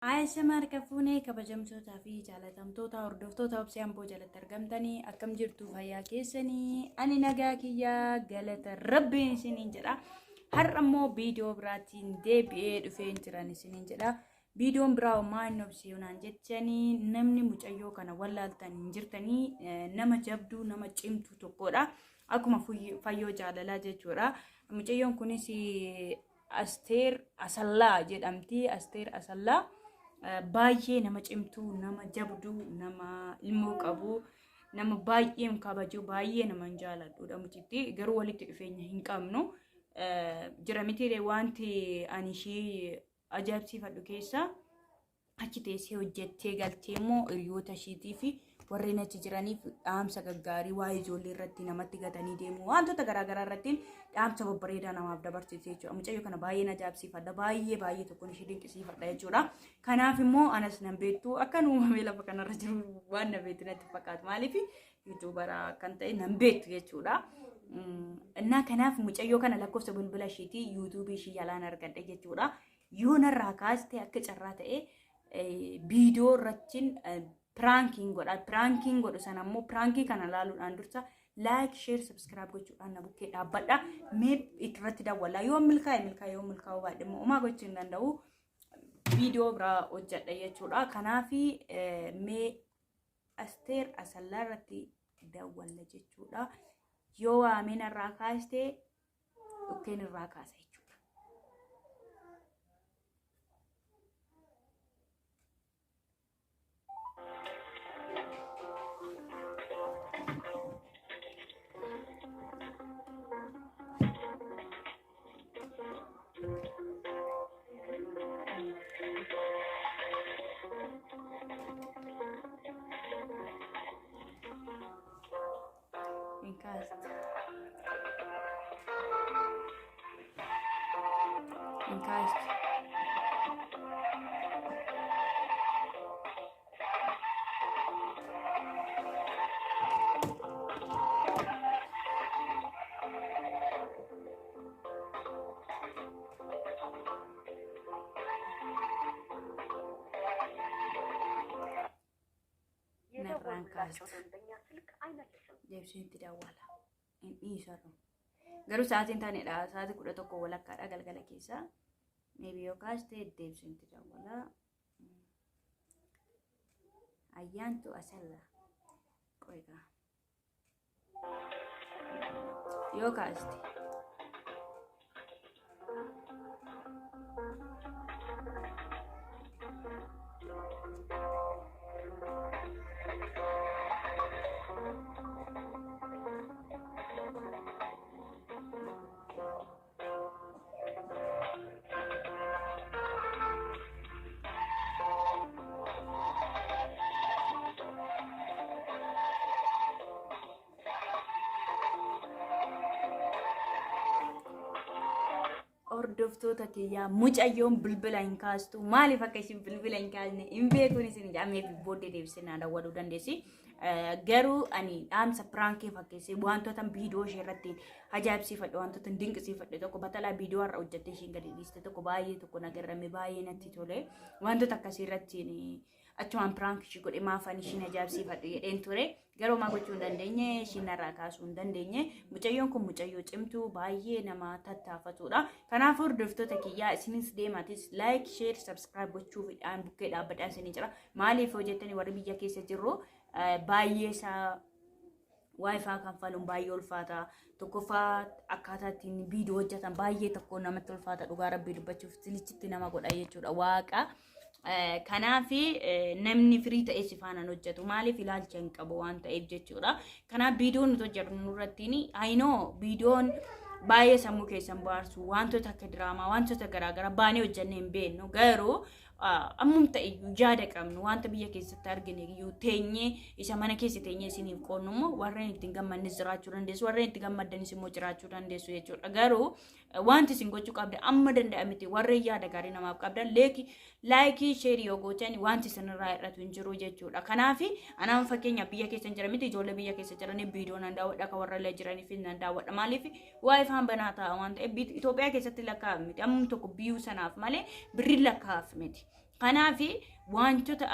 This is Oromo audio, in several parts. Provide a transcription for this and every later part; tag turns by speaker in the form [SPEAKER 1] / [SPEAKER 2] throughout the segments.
[SPEAKER 1] Ayyaama harka fuunee kabajamtootaa fi jaalatamtoota hordoftoota Obsee Amboo jalatti argamtanii akkam jirtu fayyaa keessanii ani nagaa kiyyaa galata rabbiin isiniin jedha. Har'a immoo viidiyoo biraatiin deebi'ee dhufeen jiran isiniin jedha. Viidiyoon biraa homaa hin obsee naan jechanii namni mucayyoo kana wallaaltan hin jirtanii nama jabduu nama cimtuu tokkodha. Akkuma fayyoo jaalalaa jechuudha. Mucayyoon kunis Asteer Asallaa jedhamti. Asteer Asallaa baay'ee nama cimtuu, nama jabduu, nama ilmoo qabu, nama baay'ee kabaju, baay'ee nama hin jaaladhudha mucittii. Garuu walitti dhufeenya hin qabnu. Jira mitiiree wanti ani ishii ajaa'ibsiifadhu keessaa achi teessee hojjettee galtee immoo hiriyoota ishiitii fi warreen achi jiraniif dhaamsa gaggaarii waa'ee ijoollee irratti namatti gatanii deemu wantoota garaagaraa irratti dhaamsa babbareedaa namaaf dabarsiti jechuudha. Mucayyoo kana baay'een ajaa'ibsiifadha. Baay'ee baay'ee tokkoon ishee dinqisiifadha jechuudha. Kanaaf immoo anas nan beektu akkan uumamee lafa kanarra jiru waan na beektu natti fakkaatu. Maaliif yuutuubara kan ta'e nan beektu jechuudha. Innaa kanaaf mucayyoo kana lakkoofsa bilbila ishiitii yuutuubii ishii jalaan argadhe jechuudha. Yoo narraa kaaste akka carraa ta'e viidiyoo irrattiin piraankiin godha. Piraankiin godhu sana immoo piraankii kana laaluudhaan dursa laayik, sheer, sabskiraayib gochuudhaan na bukkee dhaabbadha. Mee irratti dawwala. Yoo milkaa'e milkaa'e yoo milkaa'uu baadhe immoo homaa gochuu hin danda'u. Viidiyoo biraa hojjedha jechuudha. Kanaaf mee Asteer Asallaa irratti dawwalla jechuudha. Yoo waamee narraa kaaste dhukkeen irraa kaasa jechuudha. Hin kaastu. Hin kaastu. Narraan
[SPEAKER 2] የደወሉላቸው
[SPEAKER 1] kaastu.
[SPEAKER 2] ደንበኛ ስልክ አይመልስም።
[SPEAKER 1] Deebiseen itti dawwala. Hin dhiisaru. Garuu sa'aatiin taanedha. Sa'aatii 11 walakkaadha galgala keessa. Maybe yoo kaaste deebiseen itti dawwala. Ayyaantu Asallaa. Qoygaa. Yoo kaaste. Hordoftoota kiyyaa mucayyoon bilbila hin kaastu. Maaliif akka isin bilbila hin kaasne hin beekuun isin jedhamee fi booddee deebisee naa dawwaluu dandeessi. Garuu ani dhaamsa piraankii fakkeessee wantoota viidiyoo ishee irratti ajaa'ibsiifadhe wantoota dinqisiifadhe tokko batalaa viidiyoo har'a hojjettee isheen gadi dhiiste tokko baay'ee tokko na garrame baay'ee natti tole. Wantoota akkasii irratti achumaan piraank ishii godhe maafan ishiin ajaa'ibsiifadhe jedheen ture. Garuu maa gochuu hin dandeenye ishiin narraa kaasuu hin dandeenye. Mucayyoon kun mucayyoo cimtuu baay'ee nama tattaafatudha. Kanaaf hordoftoota kiyyaa isinis deematis laayik, sheer, sabskiraayib gochuufidhaan bukkee dhaabbadhaa isinii jira. Maaliif hojjettanii warri biyya keessa jirru baay'ee isaa waayifaa kanfaluun baay'ee ulfaata. Tokkoffaa akkaataa ittiin viidiyoo hojjetan baay'ee tokko namatti ulfaata dhugaa rabbii dubbachuuf silichitti nama godha jechuudha waaqa. Kanaaf namni firii ta'ee si faanaan hojjetu maaliif ilaalcha hin qabu waan ta'eef jechuudha. Kanaaf viidiyoon nuti hojjetu nurrattiin ayinoo viidiyoon baay'ee sammuu keessan bohaarsu wantoota akka diraamaa wantoota garaagaraa baanee hojjennee hin beeknu garuu ammum ta'e iyyuu yaada qabnu wanta biyya keessatti argine iyyuu teenyee isa mana keessa teenyee isiniif qoonnu immoo warreen ittiin gammannis jiraachuu dandeessu warreen itti gammaddanis immoo jiraachuu dandeessu jechuudha. Garuu wanti isin gochuu qabda amma danda'amiti warreen yaada gaarii namaaf qabdan leeki laayikii sheerii yoo gootan wanti isinirraa hir'atu hin jiru jechuudha. Kanaaf anaan fakkeenyaaf biyya keessa hin jiran miti ijoollee biyya keessa jiraniif viidiyoo nan daawwadha kan warra illee jiraniif nan daawwadha maaliif waayifaan banaa ta'a waan ta'eef Itoophiyaa keessatti lakkaa'af miti ammum tokko biyyuu sanaaf malee birriin lakkaa'af miti. Kanaaf wantoota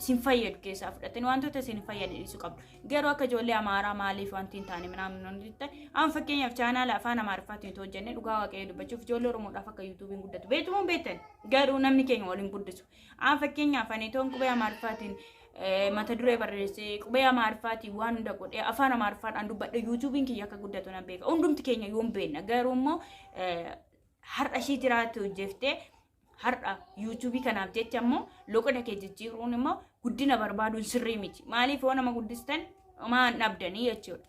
[SPEAKER 1] isin fayyadu keessaa fudhatanii wantoota isin hin fayyadne dhiisuu qabdu. Garuu akka ijoollee Amaaraa maaliif wanti hin taane minaamin wanti ta'e, amma fakkeenyaaf chaanaala afaan Amaariffaatiin itoo hojjennee, dhugaa Waaqayyoo dubbachuuf, ijoollee Oromoodhaaf akka YouTubeiin guddatu beektumoo beektan, garuu namni keenya waliin guddisu. Amma fakkeenyaaf ani toon qubee Amaariffaatiin mata duree barreessee, qubee Amaariffaatiin waan hunda godhee, afaan Amaariffaadhaan dubbadhe, YouTubeiin kiyya akka guddatu nan beeka. Hundumti keenya yoon beekna, garuu immoo har'a ishii jiraatu hojjeftee har'a YouTubeii kanaaf jecha immoo loqoda kee jijjiiruun immoo guddina barbaaduun sirrii miti. Maaliif yoo nama guddistan maan dhabdanii jechuudha.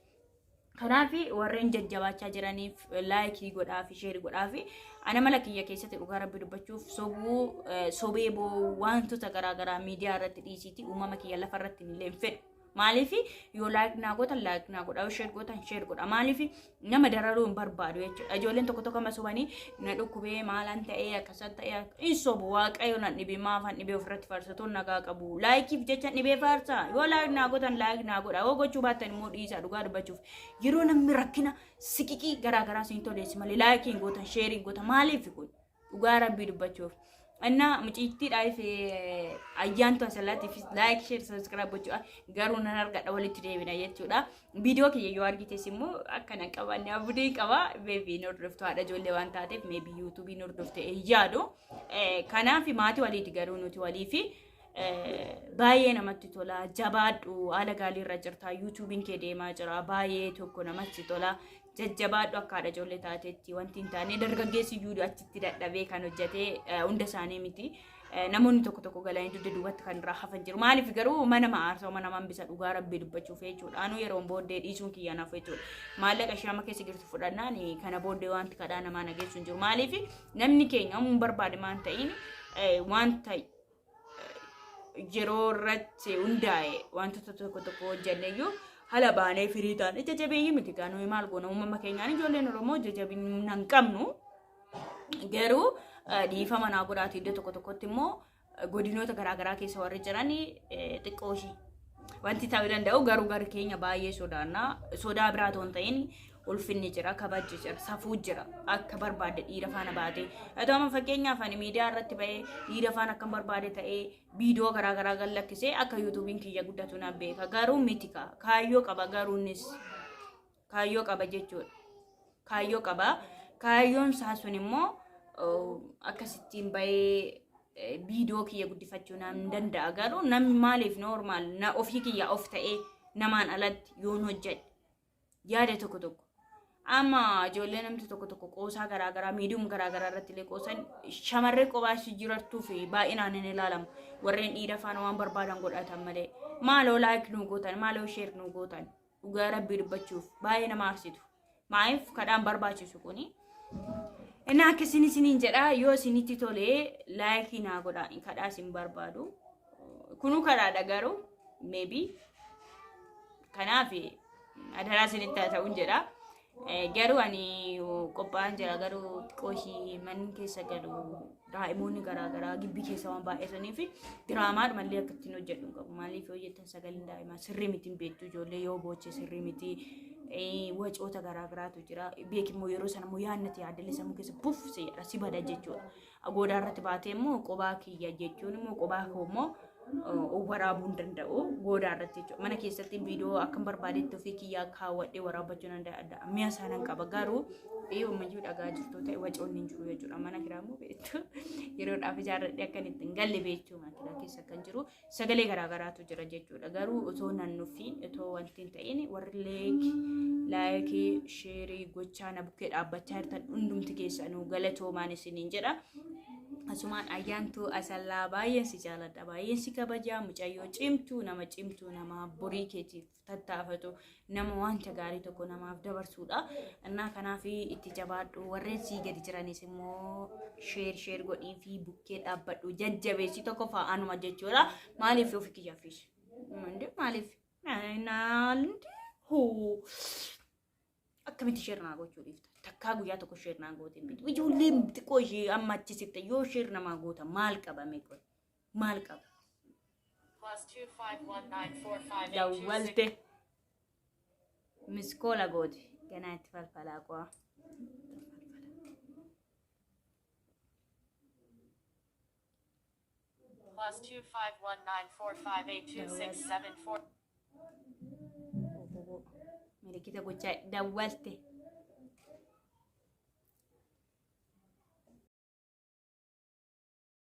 [SPEAKER 1] Kanaaf warreen jajjabaachaa jiraniif likeii godhaa fi shareii godhaa fi ana mala kiyya keessatti, dhugaa Rabbi dubbachuuf, sobuu sobee boo wantoota garaagaraa miidiyaa irratti dhiisiiti uumama kiyya lafa irratti illee hin fedhu. Maaliif yoo like naa gootan like naa godha, yoo share gootan share godha. Maaliif nama dararuu hin barbaadu jechuudha. Ijoolleen tokko tokko amma sobanii na dhukkubee maalaan ta'ee akkasan ta'ee hin sobu. Waaqayyo nan dhibee maafan dhibee ofirratti faarsatoon nagaa qabu. Likeiif jecha dhibee faarsaa. Yoo like naa gootan like naa godha. Yoo gochuu baattan immoo dhiisa. Dhugaa dubbachuuf, yeroo namni rakkina siqiqii garaagaraa siin toleessi malee likeiin gootan, shareiin gootan, maaliif kun dhugaa Rabbii dubbachuuf. Innaa muciittiidhaaf Ayyaantu Asallaatiif like, share, subscribe gochuudha. Garuu nan argadha, walitti deebina jechuudha. Viidiyoo kiyya yoo argites immoo akkana qabanne abdii qaba. Maybe hin hordoftu, haadha ijoollee waan taateef maybe YouTubeii hin hordofte yaadu. Kanaaf maatii waliiti, garuu nuti waliifi baay'ee namatti tola. Jabaadhu, haala gaarii irra jirta. YouTubeiin kee deemaa jira. Baay'ee tokko namatti tola. Jajjabaadhu, akka haadha ijoollee taatetti wanti hin taane dargaggeessi iyyuu achitti dadhabee kan hojjetee hunda isaanii miti. Namoonni tokko tokko galanii dugda duubatti kan irraa hafan jiru. Maaliif garuu mana nama aarsaa mana nama hambisa, dhugaa Rabbii dubbachuuf jechuudha. Anuu yeroon booddee dhiisuun kiyya naaf jechuudha. Maallaqa ishee amma keessa jirtu fudhannaan kana booddee wanti kadhaa namaa nageessu hin jiru. Maaliif namni keenya hin barbaade maan ta'in wanta yeroo irratti hundaa'e wantoota tokko tokko hojjenne iyyuu haala baanee firii ta'an ija jabeeyyii miti. Gaa nuyi maal goona, uumama keenyaan ijoolleen Oromoo ija jabeenya hin qabnu. Garuu dhiifama naa godhaati, iddoo tokko tokkotti immoo godinoota garaagaraa keessa warri jiran xiqqoo ishee wanti ta'uu danda'u, garuu gara keenya baay'ee sodaannaa. Sodaa biraa otoo hin ta'in ulfinni jira, kabajji jira, safuu jira. Akka barbaadde dhiira faana baate haa ta'u, amma fakkeenyaaf ani miidiyaa irratti ba'ee dhiira faana akkam barbaade ta'ee viidiyoo garaagaraa gad lakkisee akka YouTubeiin kiyya guddatu na beeka, garuu miti kaayyoo qaba, garuu innis kaayyoo qaba jechuudha. Kaayyoo qaba. Kaayyoon isaa sun immoo akkasittiin bahee viidiyoo kiyya guddifachuu nan danda'a. Garuu namni maaliif normal na ofii kiyya of ta'ee namaan alatti yoon hojjedhe yaada tokko tokko. Amma ijoollee namti tokko tokko qoosaa garaagaraa miidiyum garaagaraa irratti illee qoosan shamarree kophaa ishee jirattuu fi baay'inaan hin ilaalamu. Warreen dhiira faana waan barbaadan godhatan malee. Maaloo like nu gootan, maaloo share nu gootan. Dhugaa Rabbii dubbachuuf baay'ee nama aarsitu. Maaliif kadhaan barbaachisu kuni? Inni akkasiin isiniin jedha, yoo isinitti tolee likeii naa godha, kadhaa isin barbaadu. Kunuu kadhaadha garuu maybe, kanaaf adaraa isinitti haa ta'uun jedha. Garuu ani qophaa'an jira, garuu xiqqoo ishii manni keessa galu daa'imoonni garaagaraa gibbii keessa waan baay'atanii fi diraamaadhuma illee akka ittiin hojjedhu hin qabu. Maaliif yoo jettan sagaleen daa'imaa sirrii miti hin beektu, ijoollee yoo booche sirrii miti, wacoota garaagaraatu jira. Beek immoo yeroo sana immoo yaadnati yaadallee sammuu keessa puff si jedha, si bada jechuudha. Goodaa irratti baatee immoo qobaa kiyya jechuun immoo qobaa koo immoo waraabuu hin danda'u goodaa irratti jechuudha. Mana keessatti viidiyoo akkam barbaadetti ofii kiyyaa kaawwadhee waraabbachuu nan danda'a. Mi'a isaa nan qaba, garuu ammayyuu dhagaa jirtu ta'e wacoonni hin jiru jechuudha. Mana kiraa immoo beektu, yeroodhaaf ijaarradhee akkan itti hin galle beektu, mana kiraa keessa kan jiru sagalee garaagaraatu jira jechuudha. Garuu otoo nan nuffiin, otoo wanti hin ta'in, warri likeii shareii gochaa na bukkee dhaabbachaa jirtan hundumti keessanuu galatoomaan isiniin jedha. Asumaan Ayyaantuu Asallaa, baay'een si jaaladha, baay'een si kabajaa, mucayyoo cimtuu, nama cimtuu, nama borii keetiif tattaafatu, nama wanta gaarii tokko namaaf dabarsuudha. Innaa kanaaf itti jabaadhu, warreen sii gadi jiranis immoo share share godhii fi bukkee dhaabbadhu, jajjabeessi, tokko fa'aanuma jechuudha. Maaliif ofii kiyyaafis? Maaliif? Naalndi hoo akkamitti share naa gochuu dhiifta? Takkaa guyyaa tokko share naa goote hin beektu. Ijoolleen xiqqoo ishee amma achi siqte yoo share namaa goota maal qaba mee qoy? Maal qaba?
[SPEAKER 3] +251 945 826.
[SPEAKER 1] Dawwalte. Missed call goote. Ganaa itti falfalaa qo'a.
[SPEAKER 3] +251 945 826 74.
[SPEAKER 1] Milikita gochaa dawwalte.